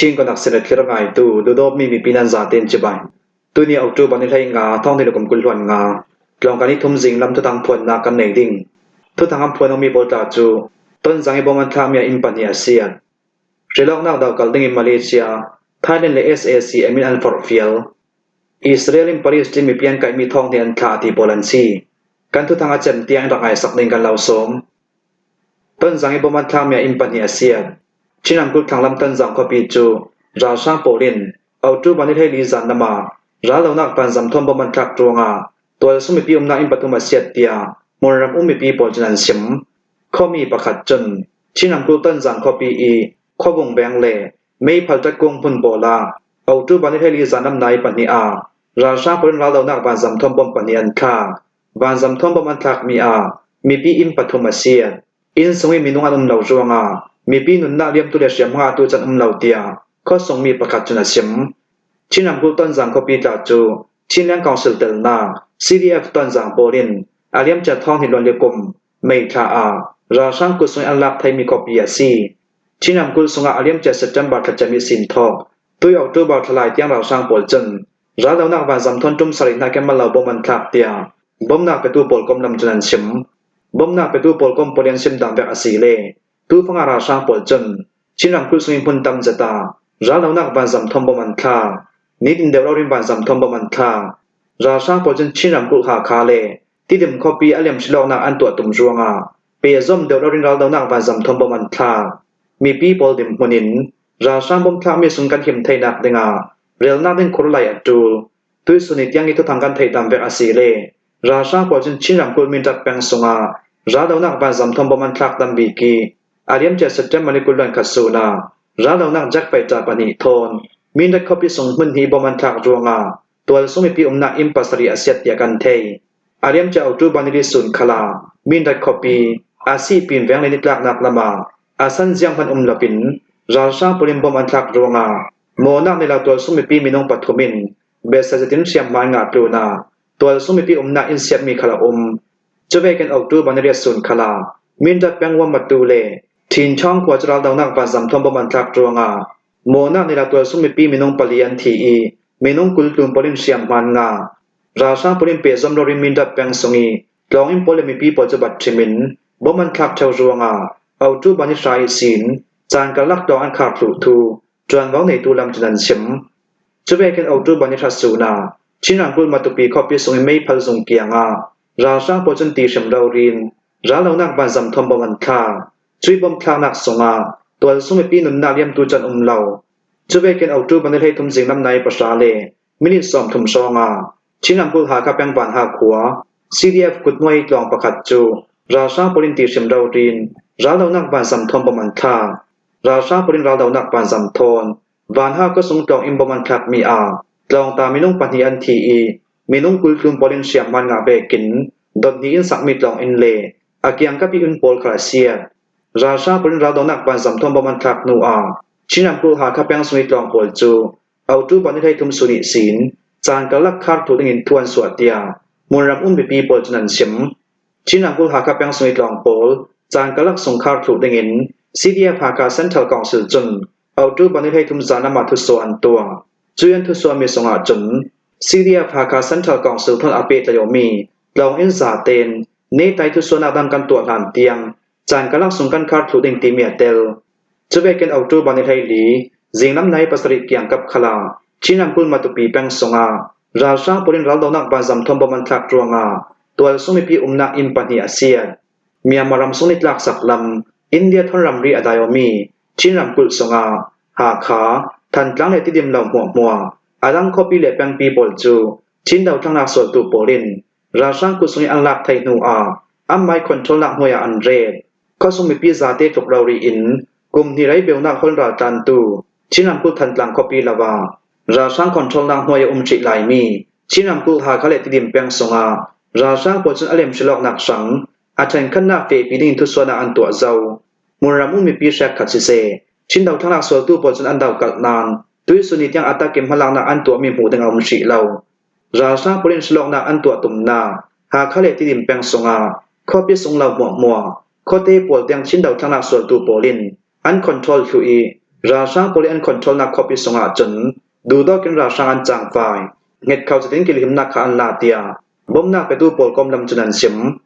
Chin konak sin a thlir ngaitu duhdawtmi mipi nan zatein cibai. Tuni October ni 15 thawng ni kum 20 hluan nga tlawngka ni thum zing lam thuthang phuannak kan nei ding. Thuthang an phuan mi pawl tla cu Tonzang i bom an thlakmi ah inn pahnih a siat. Hrilawknak do kal ding in Malaysia, Thailand le sac min an forhfial. Israel in Palestine mipi an kaihmi thawng nih an thlah ti pawl an si. Kan thuthang a cem tiang in rak ngai sak ding kan lo sawm. Tonzang i bom an thlakmi ah inn pahnih a siat. Chin ramkulh thlanglam Tonzang khuapi cu ralhrang pawl in October ni 14 zan lam ah raldohnak vanzam thawng bom an thlak ruangah tualsung mipi umnak inn pathum a siat tiah hmunram um mipi pawl cun an chim. Khuami pakhat cun Chin ramkulh Tonzang khuapi i Khuabung veng le meipal ṭatkung hmun pawl ah October ni 14 zan lam nai pahnih ah ralhrang pawl in raldohnak vanzam thawng bom pahnih an thlak. Vanzam thawng bom an thlakmi ah mipi inn pathum a siat. Inn sung i minung an um lo ruangah mipi nunnak liamtu le hriamnga tu can um lo tiah khuasungmi pakhat cun a chim. Chin ramkulh Tonzang khuapi tla cu Chinland Council telnak CDF Tonzang pawl in a liamcia thawng hi luan kum May thla ah ralhrang kutsung an lak thaimi khuapi a si. Chin ramkulh sungah a liamcia September thla cem i sin thawk tui October thla lai tiang ralhrang pawl cun Raldohnak vanzam thawn tum sarih hna kemal lo bom an thlak tiah bawmhnak petu pawl komlam cun an chim. Bawmhnak petu pawl kom pawl in an chim dang vek a si le tufang ah ralhrang pawl cun Chin ramkulh sung i hmun tam zat ah raldohnak vanzam thawm bom an thlak. Nitin deuh rorin vanzam thawm bom an thlak. Ralhrang pawl cun Chin ramkulh Hakha le Tidim khuapi a lemsilawknak an tuah tum ruangah pehzom deuh rorin raldohnak vanzam thawm bom an thlak. Mipi pawl dimhmun in ralhrang bom thlakmi sung kan him theinak dingah Relnak ding khur lai a ṭul. Tuisun i tiang i thuthang kan theih tam vek a si le ralhrang pawl cun Chin ramkulh Mindat peng sungah raldohnak vanzam thawng bom an thlak tam bik i a liamcia September ni 21 sun ah raldohnak jet fighter pahnih thawn Mindat khuapi sung hmun hi bom an thlak ruangah tualsung mipi umnak inn pasarih a siat tiah kan theih. A liamcia October nili sun khala Mindat khuapi a sihpin veng le nitlaknak lam ah a san ziang hmanh um loin ralhrang pawl in bom an thlak ruangah Mawnak nih tualsung mipi minung pathum in biasazetin hriamhman ngah tlun ah tualsung mipi umnak inn siapmi khal a um. Cuve kan oktu banariat sun khal ah Mindat peng Wamatu le Thinchawng khua cu raldohnak vanzam thawng bom an thlak ruangah mawnak nih tualsung mipi minung pali an thi i minung 20 tlun pawl in hriamhman ngah. Ralhrang pawl in pehzom lorin Mindat peng sung i tlawnginn pawl le mipi pawl cu bat hrim in bom an thlak theo ruangah Autu ban i hrai sin caan karlak tlawng an khar thluh thu Ṭuanvo neitu lam cun an chim. Cuvekin October ni hra sun ah Chin ramkulh Matupi khuapi sung i meipal zung kiang ah ralhrang pawl cun ti hrim rorin rallonak vanzam thawm bom an thlak. Cui bom thlaknak sungah tualsung mipi nunnak liamtu cu an um lo. Cuvekin October ni 13 zinglam nai pahra le minute 30 hrawng ah Chin ramkulh Hakha peng Vanha khua CDF kuthnuai tlawng pakhat cu ralhrang pawl in ti hrim rorin raldohnak vanzam thawm bom an thlak. Ralhrang pawl in raldohnak vanzam thawn Vanha khuasung tlawng in bom an thlakmi ah tlawngta minung pahnih an thi i minung 20 tlun pawl in hriamhman ngah vekin dot hnih in sakmi tlawng inn le a kiangkap i inn pawl kha a siat. Ralhrang pawl in raldohnak vanzam thawn bom an thlak hnu ah Chin ramkulh Hakha peng sung i tlawng pawl cu October ni 13 suni sin caan karlak khar thu ding in thu an suah tiah hmunram um mipi pawl cun an chim. Chin ramkulh Hakha peng sung i tlawng pawl caan karlak sungkhar thuh ding in CDF Hakha Central Council cun October ni 13 zan ah mah thusuah an tuah. Cui an thusuahmi sungah cun CDF Hakha Central Council thon a pehtlaiomi tlawng inn zaten netai thusuahnak dang kan tuah hlan tiang caan karlak sung kan khar thlu ding timi a tel. Cuvekin October ni 14 zinglam nai pasarih kiangkap khala Chin ramkulh Matupi peng sungah ralhrang pawl in raldohnak vanzam thawng bom an thlak ruangah tualsung mipi umnak inn pahnih a siat. Myanmar ram sung nitlak sak lam India thon ramri a daiomi Chin ramkulh sungah Hakha, Thantlang le Tidim lo hmuahhmuah a dang khuapi le pengpi pawl cu Chin dothlannak sualtu pawl in ralhrang kutsung i an lak thai hnu ah an mai control nak hnuai ah an ret. Khuasung mipi zate tluk rori in kum hnih rei beunak hol raltlantu Chin ramkulh Thantlang khuapi lo ah ralhrang control nak hnuai a um hrih laimi Chin ramkulh Hakha le Tidim peng sungah ralhrang pawl cun a lem hrilawknak hrang a ṭhenkhatnak fehpi ding thusuahnak an tuah zau. Hmunram um mipi hrek khat siseh, Chin dothlannak sualtu pawl cun an dokalh nain tuisun ni tiang a takim hmalaknak an tuahmi hmuh ding a um hrih lo. Ralhrang pawl in hrilawknak an tuah tumnak Hakha le Tidim peng sungah khuapi sung lo hmuahhmuah khuate pawl tiang Chin dothlannak sualtu pawl in an control thlu i Ralhrang pawl i an control-nak khuapi sungah cun duhdawk in ralhrang an cangfai, nget kho zetin kilhimnak kha an la tiah bawmhnak petu pawl komlam cun an chim.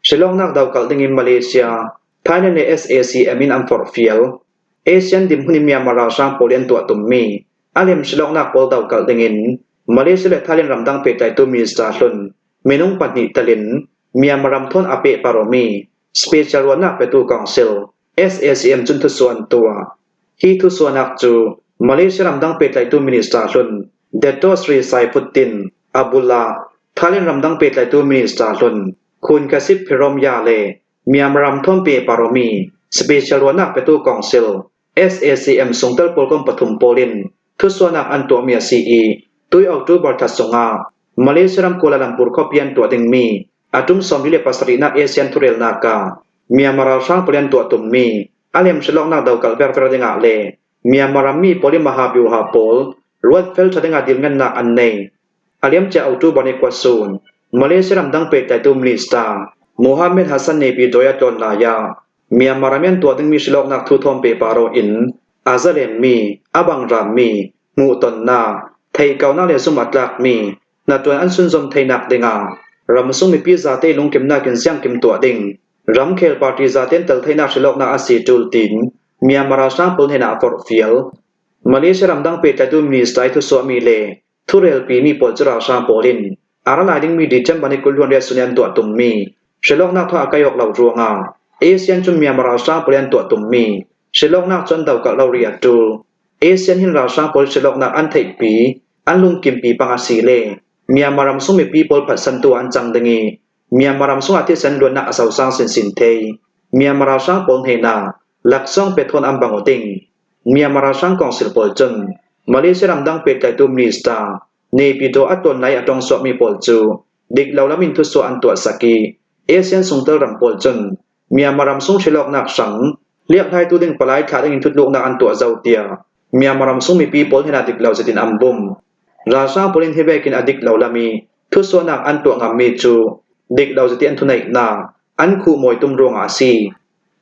Shillongnak dokalh dingin Malaysia, Thailand le SACM in an forhfial. ASEAN dirhmun in Myanmar ralhrang pawl i an tuah tummi a lem Shillongnak pawl dokalh dingin Malaysia le Thailand ramdang pehtlaitu minister hlun minung pahnih tel in Myanmar ram thawn a pehparomi Special ruahnak petu Council SACM cun thusuah an tuah. Hi thusuahnak cu Malaysia ramdang pehtlaitu minister hlun Dato Sri Saifuddin Abdullah, Thailand ramdang pehtlaitu minister hlun Khun Kasip Phiromya le Myanmar ram thawn pehparomi Special ruahnak petu Council SACM sungtel pawl kong pathum pawl in thusuahnak an tuahmi a si i tui October thla sungah Malaysia ram Kuala Lumpur khuapi an tuah dingmi a tum 47nak ASEAN thurelnak ah Myanmar ralhrang pawl an tuah tummi a lemhrilawknak dokalh verver dingah le Myanmar rammi pawl i mahabyuha pawl ruatfel ṭha dingah dirngannak an nei. A liamcia October ni kuasun Malaysia ramdang pehtlaitu minister Mohamed Hassan Nepi Doi a tlawn lai ah Myanmar ram i an tuah dingmi hrilawknak thuthawm pehpar in a zalenmi, a bangrammi, hmuhtonnak, theihkaunak le zumh a tlakmi hnaṭuan an sunzawm theinak dingah ramsung mipi zate lungkimnak in ziangkim tuah ding, ramkhel party zaten tel theinak hrilawknak a si ṭul tiin Myanmar ralhrang pawl hnenah a forhfial. Malaysia ramdang pehtlaitu minister i thusuahmi le thurelpimi pawl cu ralhrang pawl in a ra lai dingmi December ni 20 riat sun i an tuah tummi hrilawknak thawng a kai awk lo ruangah ASEAN cu Myanmar ralhrang pawl i an tuah tummi hrilawknak cu an dokalh lo ri a ṭul. ASEAN hin ralhrang pawl hrilawknak an theihpi, an lungkimpi pang a si le Myanmar ramsung mipi pawl phatsantu ah an cang ding i Myanmar ramsung ah thisen luannak a sosang sinsin thei. Myanmar ralhrang pawl hnenah laksawng pethawn an bang ding. Myanmar ralhrang council pawl cun Malaysia ramdang pehtlaitu minister Naypyidaw a tlawn lai a tong suahmi pawl cu dik lo lam in thusuah an tuah sak i ASEAN sungtel ram pawl cun Myanmar ram sung hrilawknak hrang hliakhlaitu ding palai thlah ding in thutluknak an tuah zau tiah Myanmar ram sung mipi pawl hnenah dik lo zetin an bum. Ralhrang pawl in hi vekin a dik lo lam i thusuahnak an tuah ngammi cu dik lo zeti an thuneihnak an khuhmawi tum ruangah a si.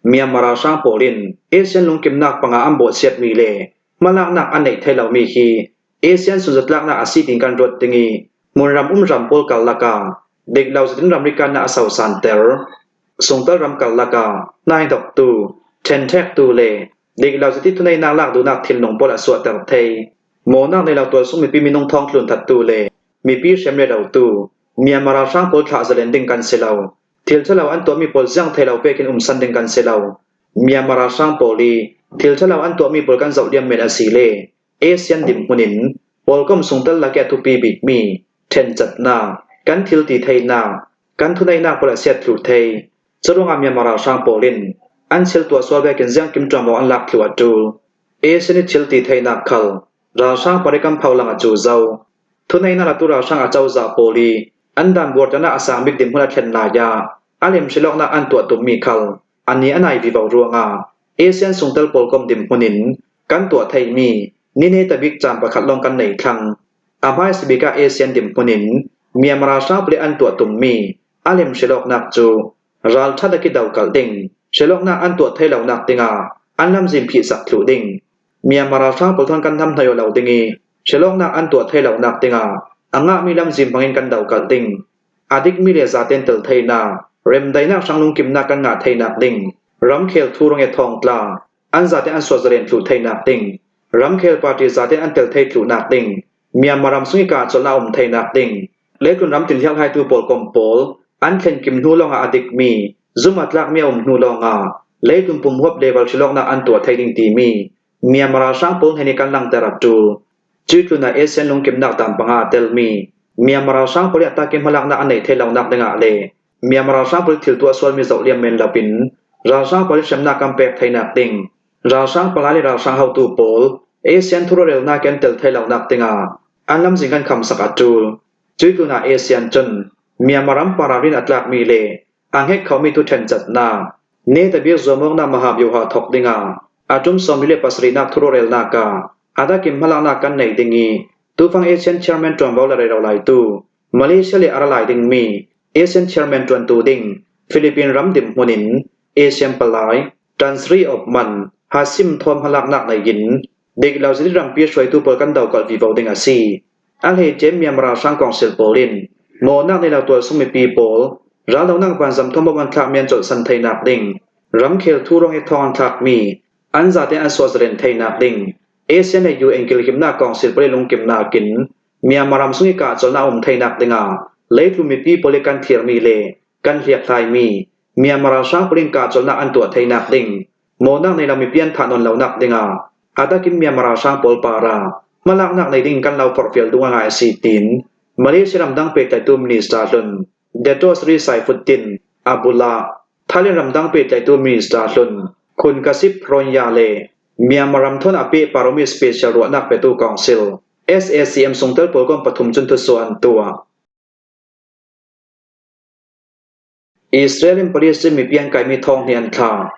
Myanmar ralhrang pawl in ASEAN lungkimnak pangah an bawhchiatmi le hmalaknak an neih thai lomi hi ASEAN sunzatlaknak a si tiin kan ruat ding i hmunram um ram pawl karlak ah dik lo zetin ramri kannak a sosanter. Sungtal ram karlak ah hnaidoktu, ṭhenṭhektu le dik lo zeti thuneinak lak duhnak thinlung pawl a suahter thei. Mawnak nei lo tualsung mipi minung thawng tlun thattu le mipi hrem le dotu Myanmar ralhrang pawl thlah zalen ding kan si lo. Thil ṭhalo an tuahmi pawl ziang thei lo pek in um san ding kan si lo. Myanmar ralhrang pawl i thil ṭhalo an tuahmi pawl kan zoh liam men a si le ASEAN dirhmun in pawlkom sungtel lak i a thupi bikmi ṭhencatnak, kan thil ti theihnak, kan thuneihnak pawl a siat thlu thei. Curuangah Myanmar ralhrang pawl in an thil tuah sual vekin ziangkim ṭuanvo an lak thlu a ṭul. ASEAN i thil ti theihnak khal ralhrang pawl i kan pholang a cu zo. Thuneinak latu ralhrang acozah pawl i an dan buartan ah a sang bik dirhmun a thlen lai ah a lemhrilawknak an tuah tummi khal an i a nai vivo ruangah ASEAN sungtel pawl kom dirhmun in kan tuah theimi nine tabik caan pakhat lawng kan nei thlang. A hmaisa bik ah ASEAN dirhmun in Myanmar ralhrang pawl i an tuah tummi a lemhrilawknak cu ralṭhat a ki dokalh ding, hrilawknak an tuah thei lonak dingah an lamzin phihsak thlu ding, Myanmar ralhrang pawl thon kan nam hnaio lo ding i hrilawknak an tuah thei lonak dingah a ngahmi lamzin hmangin kan dokalh ding, a dikmi le zaten tel theinak, remdaihnak hrang lungkimnak kan ngah theinak ding, ramkhel thurung e thongtla, an zaten an sualzalen tlu theinak ding, ramkhel party zaten an tel thei tlunak ding, Myanmar ram sung i kahcolh a um theinak ding, leitlun ram tin hliakhlaitu pawl kom pawl an thlenkim hnu lawngah a dikmi, zumh a tlakmi a um hnu lawngah leitlun pumhuap level hrilawknak an tuah thei ding timi Myanmar ralhrang pawl he nih kan langhter a ṭul. Cuitlun ah ASEAN lungkimnak dan panga aa telmi Myanmar ralhrang pawl i a takim hmalaknak an neih thei lonak dingah le Myanmar ralhrang pawl thil tuah sualmi zoh liam men loin ralhrang pawl hremnak kan pek theinak ding ralhrang palai le ralhrang hotu pawl ASEAN thurarelnak an tel thei lonak dingah an lamzing kan khamsak a ṭul. Cuitlun ah ASEAN cun Myanmar ram paralrin a tlakmi le a hngek khomi tu ṭhencatnak Netabik zuamawknak mahabyuha thawk dingah a tum 47nak thurarelnak ah adakim hmalaknak kan nei ding i tufang ASEAN chairman ṭuanvo la rei lo laitu Malaysia le a ra lai dingmi ASEAN chairman ṭuantu ding Philippine ram dirhmun in ASEAN palai. Tan Sri Othman Hashim Thawm hmalaknak lei in dik lo zit rampi hruaitu pawl kan dokalh vivo ding a si. A hleice Myanmar ralhrang kongsil pawl in mawhnak nei lo tualsung mipi pawl raldohnak vanzam thawmawm an thlakmi an colhsan theinak ding ramkhel thu ruang i thawng an thlakmi an zaten an sualzaren theinak ding ASEAN le UN kilhimnak kongsil pawl i lungkimnak in Myanmar ram sung i kahcolnak a um theinak dingah leitlu mipi pawl i kan thlirmi le kan hliakhlaimi Myanmar ralhrang pawl in kahcolnak an tuah theinak ding mawhnak nei lo mipi an thah nawn lonak dingah a takin Myanmar ralhrang pawl para hmalaknak nei ding kan lo forhfial duh ngai a si tiin Malaysia ramdang pehtlaihtu minister hlun Dato Sri Saifuddin Abdullah, Thailand ramdang pehtlaihtu minister hlun Khun Kasip Hronya le Myanmar ramthawn a peh paromi special ruahnak petu council SACM sungtel pawl kong pathum cun thuso an tuah. Israel in Palestine mipi an kaimi thawng nih an thlah.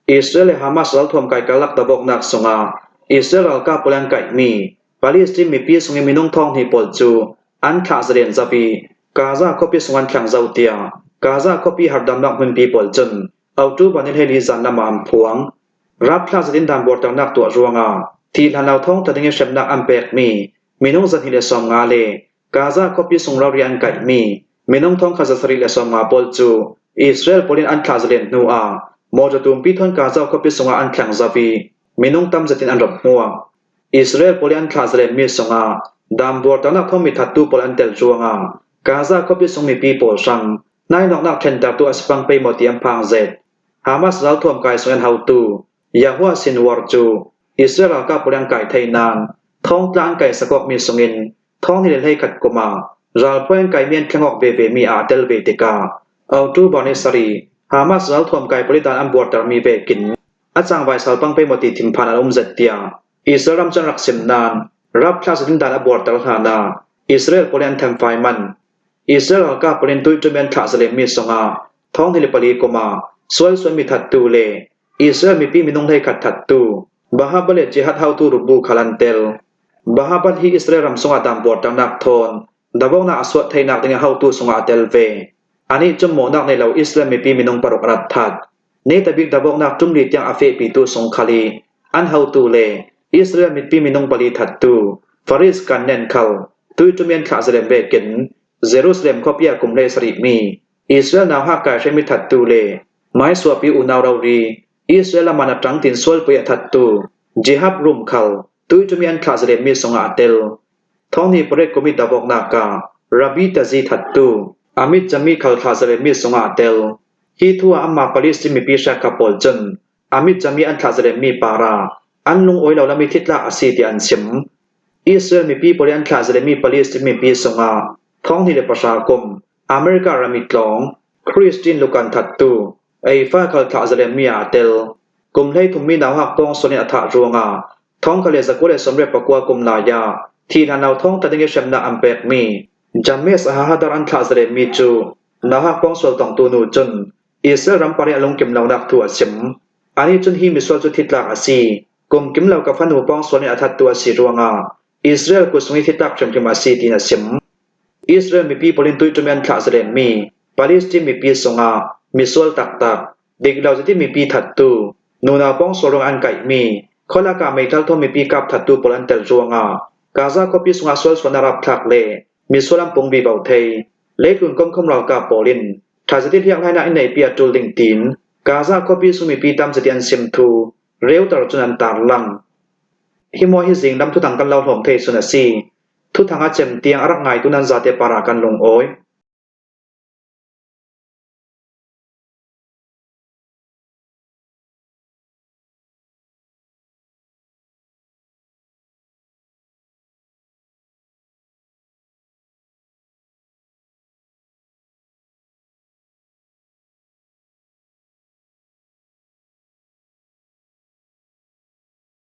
Israel le Hamas ralthuam kai karlak tabawknak sungah Israel ralkap pawl an kaihmi Palestine mipi sung i minung thawng hnih pawl cu an thlah zalen zap i Gaza khuapi sung an thlang zau tiah Gaza khuapi hardamnak hmunpi pawl cun October ni 14 zan lam ah an phuang. Rapthla zat in dan buarternak tuah ruangah thihhlan lo thawngtha ding i hremnak an pekmi minung 250 le Gaza khuapi sung rori an kaihmi minung thong kha 750 pawl cu Israel pawl in an thlah zalen hnu ah mawṭaw tumpi thawn Gaza khuapi sungah an thleng zau i minung tam zat in an rak hmuak. Israel pawl i an thlah zalenmi sungah dam buarternak thawngmi thattu pawl an tel ruangah Gaza khuapi sung mipi pawl hrang hnainawknak ṭhentertu a si pang pei maw ti an phang zet. Hamas ralthuam kai sung an haotu Yahweh Sinwar cu Israel ralkap pawl an kai thei nain thongtla an kai sakawkmi sungin thong ni le 11 kum ah ralphawi an kaimi an thleng awk vevemi ah aa tel ve tikah October ni sarih Hamas ralthuam kai pawl i dan an buartermi vekin a cangvai salpang pei maw ti thinphan an um zet tiah Israel ram cu an rak sim nain rapthla zetin dan a buarter hlan ah Israel pawl an thenfai manh. Israel ralkap pawl in tuiṭum i an thlah zalenmi sungah thong ni le pali kum ah sualsuanmi thattu le Israel mipi minung 11 thattu Bahabah le Jihad haotu rukbu khal an tel. Bahabah hi Israel ram sungah dambuarternak thawn dabawknak a suah theinak ding a haotu sungah a tel ve. Anih cu mawhnak nei lo Israel mipi minung paruk a rat that. Netabik dabawknak ṭumli tiang a fehpitu sung khal i an haotu le Israel mipi minung pali thattu Faris Kannen khal tuiṭumi an thlah zalem vekin Jerusalem khuapi ah kum 17 mi Israel nauhak kai hremi thattu le Maisuapi unau rori, Israel a man a ṭang tin sualpui a thattu Jehab rum khal tuiṭumi an thlah zalenmi sungah a tel. Thawngni pariat kum i davoknak ah Rabbi Tazi thattu Amit Jami khal thlah zalenmi sungah a tel. Hi thu ah amah Palestine mipi hriatkha pawl cun Amit Jami an thlah zalenmi para an lungawi lo lami thitlak a si tiah an chim. Israel mipi pawl i an thlah zalenmi Palestine mipi sungah thonghnih le pahra kum America ram i tlawng Christine Lukan thattu eifa khal thlah zalenmi ah aa tel. Kum 13 mi nauhak pawngsual in a thah ruangah thongkhat le 199 kum lai ah thihhlan lo thongtla ding i hremnak an pekmi James Ahahadar an thlah zalenmi cu nauhak pawngsual tongtu nu cun Israel ram pari a lungkim lonak thu a chim. Anih cun hi misual cu thitlak a si. Kum kim lo ka fanu pawngsual in a thattu a si ruangah Israel kutsung i thitlak hrimhrim a si tiin a chim. Israel mipi pawl in tuiṭum i an thlah zalenmi Palestine mipi sungah misual taktak, diklo zeti mipi thattu, nunau pawngsual ruangah an kaihmi, khualak ah meithal thawm mipi kap thattu pawl an tel ruangah Gaza khuapi sungah sualsualnak rapthlak le misual an pung vivo thei. Leitlun komkhom ralkap pawl in ṭha zeti hliakhlainak in neipi a ṭul ding tiin Gaza khuapi sung mipi tam zeti an sim thu Reuter cun an tarlang. Hi maw hi zinglam thuthang kan lo hlawm thei sun a si. Thuthang a cem tiang a rak ngaitu nan zate par ah kan lungawi.